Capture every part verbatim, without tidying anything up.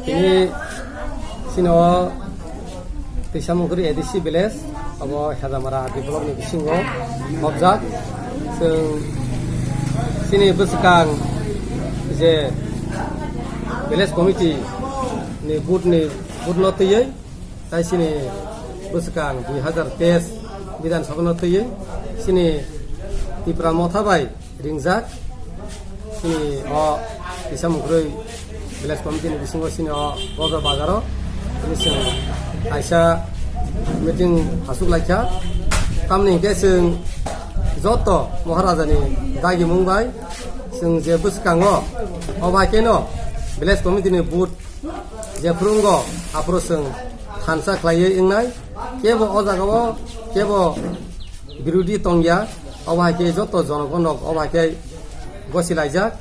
Tini sini o Twisamungkuri A D C village, abo Hejamara R D block ni bisingo mobjak. Chwng sini bwskang je village committee ni vote ni vote no twiwi, tai sini bwskang dui hazar teis Bidhan Sabha no twiwi sini Tipra Motha bai ringjak. Chini o Twisamungkuri village committee ni bisingo chini o Bobra Bazar o tini chwng kaisa meeting aswk laikha. Tamni hwnkhe chwng joto Maharaja ni dagimung bai chwng je bwskango, o bai khe no village committee ni vote je phwrwngo, aphuru chwng thansa khlaiwi wngnai. Kebo o jagao kebo birodi tongya, obo hai khe joto jonogon rok obo hai khe gosi laijak,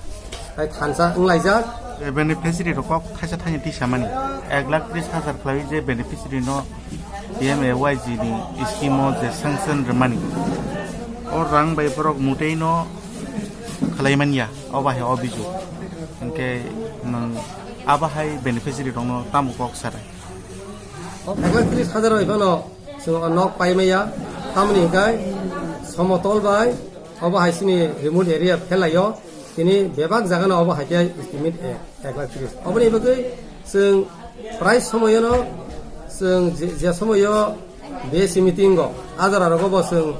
tai thansa wng laijak. Beneficiary rok kok thaisa thaini tisamani ek lakh tris hajar khlaiwi je beneficiary no P M A Y G ni scheme o je sanction rwmani, o rang bai borok mutei no khlai manya, obo hai obijog. Hinkhe nwng abo hai beneficiary rok no tamo kok sarai? O ek lakh tris hajar bai phano chwng o nok pai maya, tamoni hwnkhe somotol bai obo hai chini remote area phelaio, tini bebak jaga no obo hai khe estimate e ek lakh tris. Oboni bagwi chwng prai somoyo no chwng je, je somoyo B S C meeting o ajara rogo bo chwng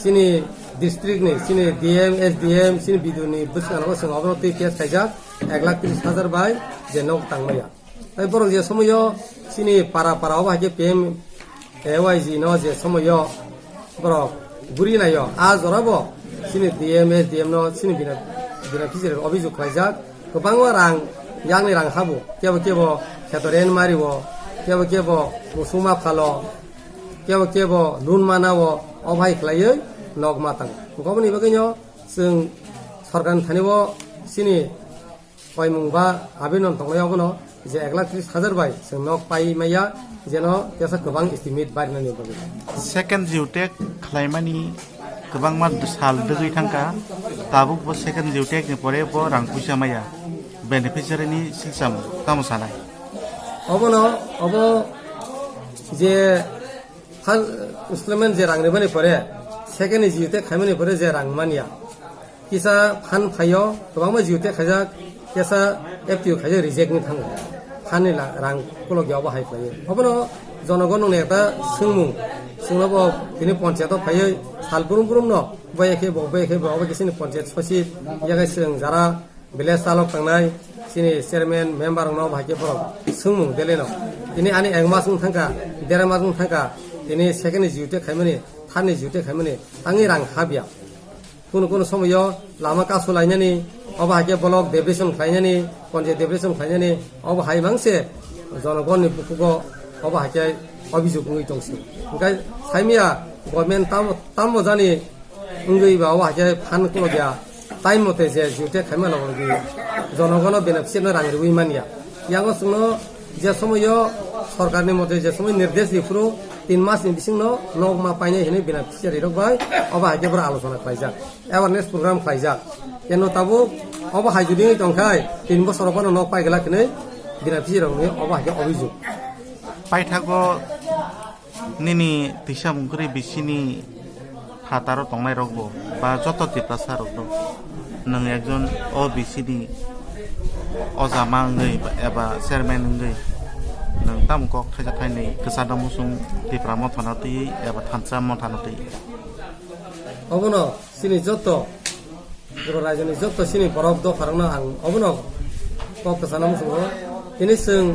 chini district ni chini D M, S D M, chini B D O ni bwskango chwng obo no twi case khaijak ek lakh tris hajar bai je nok tang maya. Tai borok je somoyo chini para para obo hai khe P M A Y G no je somoyo borok guri naio, a jora bo chini D M, S D M no chini bina, bina fishery obijog khlaijak, kwbangma rang, yakni rang habo, kebo kebo kheto rent mario, kebo kebo musung ma phalo, kebo kebo loan manao, obo hai khlaiwi nok ma tango. Oboni bagwino chwng sorkarni thani o chini koimung ba abenon tongnai obono je ek lakh tris hajar bai chwng nok pai maya, jeno tesa kwbang estimate barinani bagwi. Second geotag khlaimani kwbangma sal dwgwi thangkha, tabuk bo second geotag ni pore bo rang puisa maya, beneficiary ni silsam tamo sanai? Obono, obo je first installment je rang rwmani pore, second ni geotag khaimani pore je rang manya, kisa phan phaio, kwbangma geotag khaijak, kisa F T O khaijak, reject wng thango. Phan ni la-, rang kolokya obo hai khlaiwi. Obono jonogon nungni ekta swngmung, swngno bo tini ponchayat o phaiwi sal brum brum no, boya khe bo, boya khe bo, obo khe chini ponchayat sochib, yakhai chwng jara village chalok tangnai, chini chairman, member rokno obo hai khe borok swngmung delino. Tini ani ek mas wng thangkha, dera mas wng thangkha, tini second ni geotag khaimani, third ni geotag khaimani, tangwi rang habya. Kunu kunu somoyo lama kasu lainani, obo hai khe block deputation khlainani, ponchayat deputation khlainani, obo hai mangse jonogonni bukugo obo hai khe obijog wngwi tongsi. Hwnkhe saimya government tamo, tamo jani wngwi ba obo hai khe phan kolokya, time mote je geotag khaima logo logi jonogono beneficiary no rang rwui manya. Yango chwngno je somoyo sorkarni mote je somoy nirdesh riphuru tin masni bisingno nok ma painai hinwi beneficiary rok bai obo hai khe boro alochona khlaijak, awareness program khlaijak. Keno tabuk obo hai jodi wngwi tongkhai tin bosoro bono nok pai glak hinwi beneficiary rokni obo hai khe obijog. Paithago nini Twisamungkuri bisini phataro tongnai rok bo ba joto Tiprasa rok do. Nwng ekjon O B C ni ojama wngwi eba chairman wngwi nwng tamo kok thaisa thainwi kwchangno muchung Tipra Mothano twi eba thansa Mothano twi? Obono chini joto Tripura rajyoni joto chini borok dopharokno ang obono kok kwchangno muchungo. Tini chwng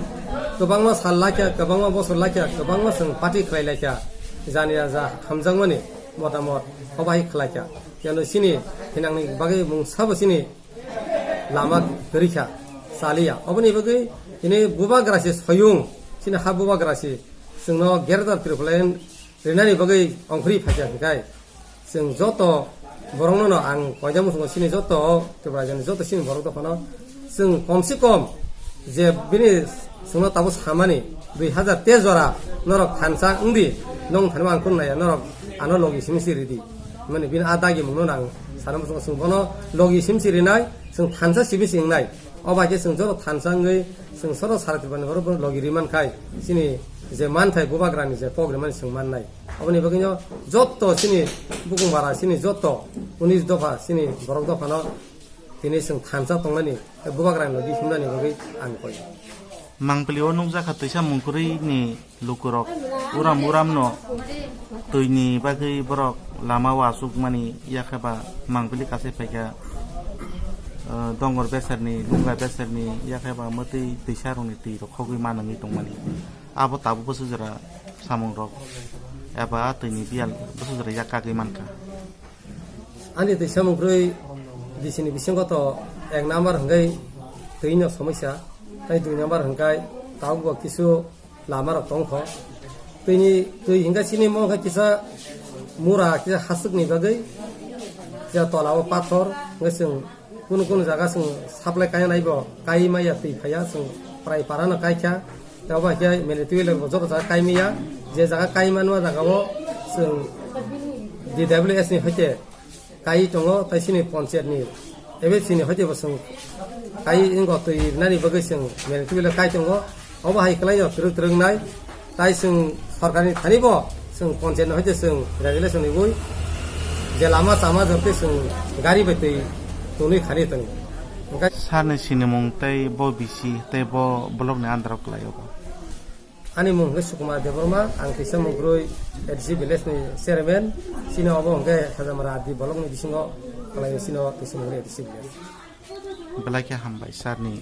kwbangma sal laikha, kwbangma bosor laikha, kwbangma chwng party khlai laikha, jani raja hamjakmani motamot obo hai khlaikha. Keno chini thinangni bagwi mungsabo chini lama kwrwikha, chaliya. Oboni bagwi tini bubagrasi soyung, chini ha bubagrasi chwngno Greater Tipraland rinani bagwi ongkhorwi phaikha hwnkhe, chwng joto borokno no ang koinai muchungo chini joto Tripura rajyoni joto chini borok dophano chwng kom se kom je bini chwngno tabuk samani dui hazar teis jora norok thansa wngdi, nong thani ang khun naiya, norok ano logi simi si ridi. Mani bini a dagi mungno ang sana muchungo chwng bono logi simi si rinai, chwng thansa simi si wngnai. Obo hai khe chwng joto thansa wngwi chwng soro sara Tripurani borok bono logi ri man khai, chini je manthai bubagrani je kok rimani chwng mannai. Aboni bagwino joto chini bukhung bara, chini joto unis dopha, chini borok dophano tini chwng thansa tongnani, bubagrani logi himnani bagwi ang koi. Mangpili o nukjakha twisa mungkwrwi ni lukurok uram uram no twi ni bagwi borok lama o achukmani yakhe ba mangpili kasai phaikha, eh, Dongor Beserni, Lunga Beserni yakhe ba mwtwi twisa rokni twi rok khogwi manwi tongmani. Abo tabuk bwswk jora samung rok eba twi ni biyal bwswk jora yak kagwi mankha. Ani twi samung kwrwi D C ni bisingo to ek number hwnkhe twi no somosya, tei dui number hwnkhe tabuk bo kisu lama rok tongkho. Twi ni, twi hwnkhe chini mo khe kisa mura, kisa haswk ni bagwi, kisa tola o pathor, hwnkhe chwng kunu kunu jaga chwng supply kaina nai bo kai maya, twi phaiya, chwng prai para no kai kha. Tei obo hai khe mene twi le bo joto jaga kai maya, je jaga kai manma jaga o chwng D W S ni hoite kai tongo, tai chini ponchayat ni A B C ni hoite bo chwng kai wngkha, twi nani bagwi chwng mene twi le kai tongo. Obo hai kwlaino twrwk twrwk nai. Tai chwng sorkarni thani bo chwng ponchayat no hoite chwng regulation ni bui je lama chama jokte chwng gari bai twi tunui khani tongo. Hwnkhe sir ni sinimung tei bo bisi tei bo block ni under o kwlai o bo? Ani mung hwnkhe Sukumar Debbarma, ang kisa mungkrwi A D C village ni chairman, chini obo hwnkhe Hajamara D block ni bisingo kwlai o, chini o kisa mungkrwi A D C village. Belai khe hambai sir ni.